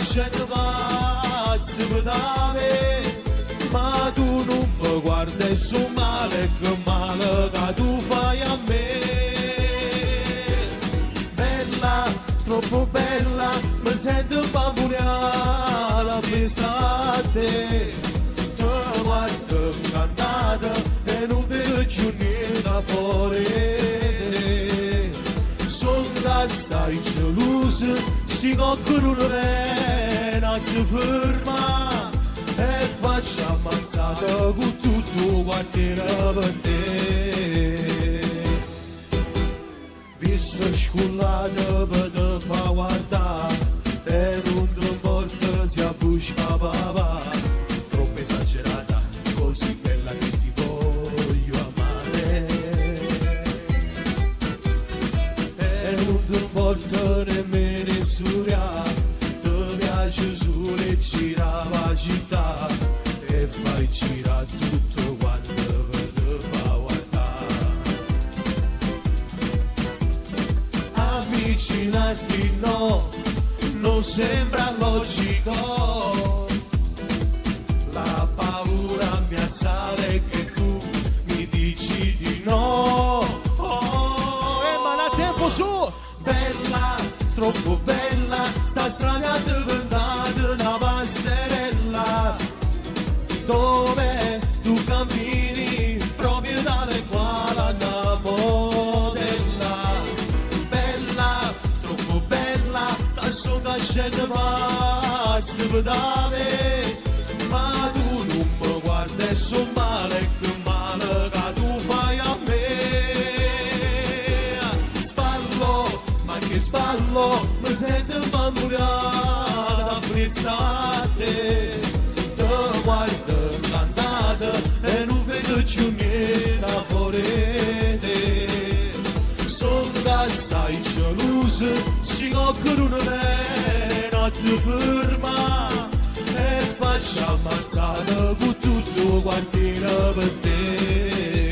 ascenno pazzo pe t'avè. Ma tu nun me guarde e stu male che male ca tu fai a me. Bella, troppo bella, me sento bamboleare appriesso a te. Te guardo 'ncantata e nun vedo cchiù niente 'a fore 'e te. Songo assai geluso si coccheduno vene a te fermà e faccio a mazzate cu tutto 'o quartiere pe te. Vieste scullata pe te fa guardà e nun te 'mporta si abbusca papà. Troppo esagerata, così bella che ti voglio amare. E nun te 'mporta nemmeno 'e sturià, te piace sulo 'e girà p' 'a città e fai girà tutto quanto pe te fa guardà. Avvicinarti no, non sembra logico. La paura mi assale che tu mi dici di no. Oh, e ma da tempo su, bella, troppo bella, 'sta strada è diventata una passerella dove tu cammini proprio tale quale a 'na modella. Bella, troppo bella, ca sto ascenno pazzo pe t'avè. Ma tu nun me guarde e stu male che male ca tu fai a me. Sballo, ma che sballo, me sento bamboleare appriesso a te. Te guardo 'ncantata e nun vedo cchiù niente 'a fore 'e te. Songo assai geluso si coccheduno vene a te fermà e faccio a mazzate cu tutto 'o quartiere pe te.